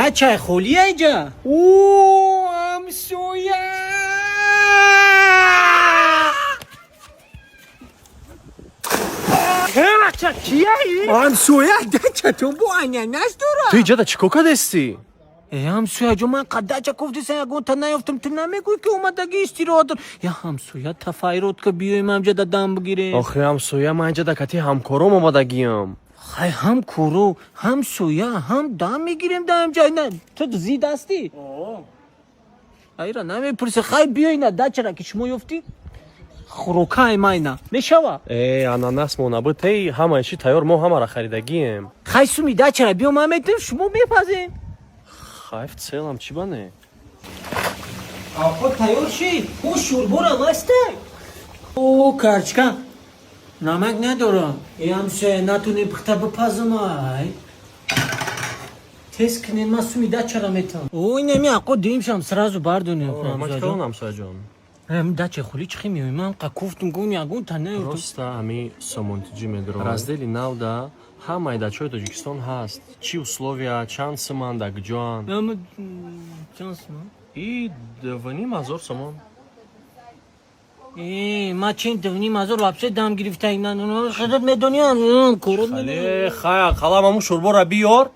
Дачаи холӣ айҷа. О, ҳамсоя! Бача, кияи? Ҳамсоя, дачатон бо ананас дорад. Ту иҷада чӣ кор кардастӣ? Э, ҳамсоя ҷо, ман қадача кофтиса, ягонта наёфтам. Ту намегӯй, ки омадаги истироҳат. Я ҳамсоя, тафайрот ка, биёем, ҳамҷада дам бигирем. Охи, ҳамсоя, ман иҷада кати ҳамкором омадагиам. Хай, ҳам коро, ҳамсоя, ҳам дам мегирем да ҳамҷа. На, ту зид ҳастӣ? Айра намепурси. Хай, биёй, на дачара ки шумо ёфтӣ, хӯрокаи майна мешава. Э, ананас мо набуд, эй, ҳамаи чӣ тайёр, мо ҳамара харидагием. Хай, суми дачара биё, ман метавем, шумо мепазем. Хай, в целом чӣ ба не? Овқот тайёр шид, ӯ шӯрборам ҳастай. О, карчка намак надорам. Э, ҳамсоя, натонем пухта бипазам, ай тез кунен, ман суми дачара метавам. О, инами ақо димшам сразу бардонем. Ҳамсояҷон. Дача хули чихи меоем, ман қа кофтум, гум, ягон та наёфтум. Роста ҳами сомонтиҷӣ медро раздели навда ҳамаи дачаҳои Тоҷикистон ҳаст. Чӣ условия, чанд суман, да куҷоанд? Чанд суман? И 2500 сомон. Э, ма чин 2500 вообще дам гирифта, худат медони, корот. Хале, хай, қалам, ҳамун шӯрбора биёр.